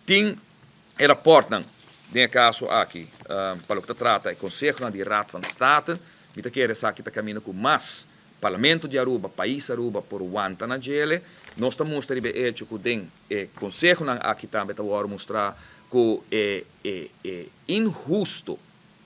Tin e rapportnan den e caso aki pa loke ta trata e consehonan di Raad van State. Mi ta kere esaki ta camino cu mas Parlamento di Aruba, pais Aruba por wanta na djele. Nos ta mustra riba e hecho cu den e consehonan aki tambe ta worde mustra cu e e e inhusto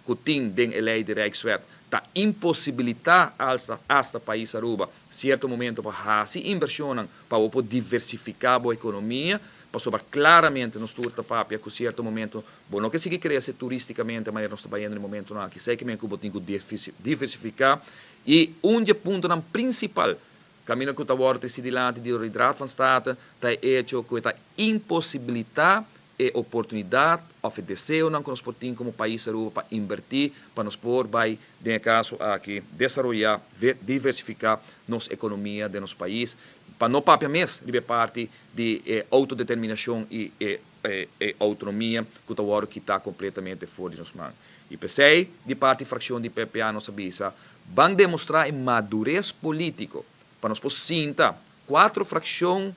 cu tin den e ley di Rijkswet ta imposibilita alsta hasta pais Aruba cierto momento pa haci inversionnan pa bo por diversifica bo economia, pasobra claramente nos tur ta papia cu cierto momento bo no ke sigui crece turisticamente manera nos ta bayendo den momentonan aki, esey ke men cu bo tin cu diversifica. Y un di e puntonan principal caminda cu ta wordo treci dilanti di Raad van State ta e hecho cu e ta imposibilita e oportunidad of e deseonan cu nos por tin como pais Aruba pa inverti pa nos por bay den e caso aki desaroya, diversifica nos economia den nos pais, pa no papia mes riba e parti di e autodeterminacion y e e autonomia cu ta wordo kita completamente for di nos man. Y p'esey di parti fraccion di PPA nos a bisa, ban demostra e madurez politico pa nos por sinta cuatro fraccion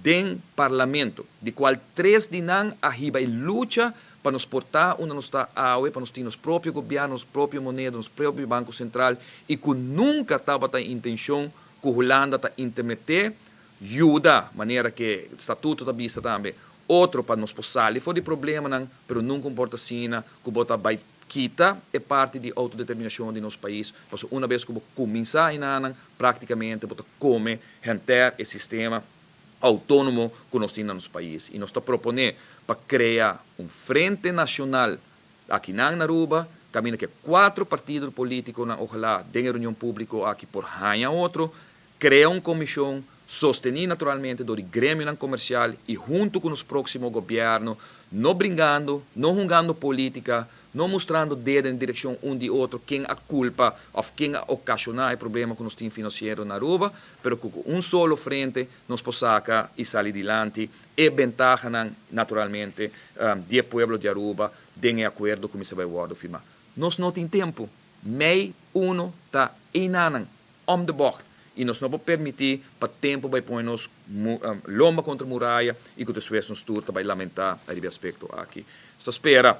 den Parlamento, di cual tres di nan a hiba e lucha pa nos por ta unda nos ta awe, pa nos tin nos propio gobierno, nos propio moneda, nos propio Banco Central y cu nunca tabata e intencion cu Hulanda ta intermete, yuda, manera cu e statuto ta bisa tambe, otro pa nos por sali for di problemanan, pero nunca un por ta asina cu bo ta bay kita e parti di autodeterminacion di nos pais, pasobra una bes cu bo cuminsa enanan, practicamente bo ta come henter e sistema autonomo cu nos tin na nos pais. Y nos ta propone pa crea un frente nacional akinan na Aruba, caminda cu e cuatro partido politiconan ojalá den e reunion publico aki por haya otro, crea un comision sosteni naturalmente door di gremionan comercial y hunto cu nos proximo gobierno, no bringando, no hungando politica, no mustrando dedo den direccion un di otro ken a culpa of ken a ocasiona e problema cu nos tin financiero na Aruba, pero cu un solo frente nos por saca y sali dilanti e bentahanan naturalmente di e pueblo di Aruba den e acuerdo cu mester bay wordo firma. Nos no tin tempo. Mei 1 ta einanan om de bocht y nos no por permiti pa tempo bay pone nos lomba contra muraya y cu despues nos tur ta bay lamenta riba e aspecto aki. Nos ta spera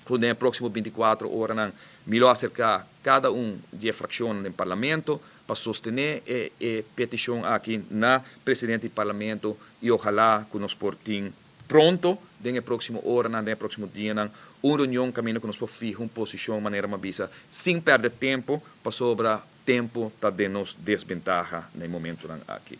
cu den e proximo 24 oranan mi lo acerca cada un di e fraccionnan den Parlamento pa sostene e peticion aki na presidente di Parlamento y ojalá cu nos por tin pronto den e proximo oranan, den e proximo dianan, un reunion caminda cu nos por fiha un posicion manera mi a bisa sin perde tempo, pasobra tempo ta den nos desbentaha na e momentonan aki.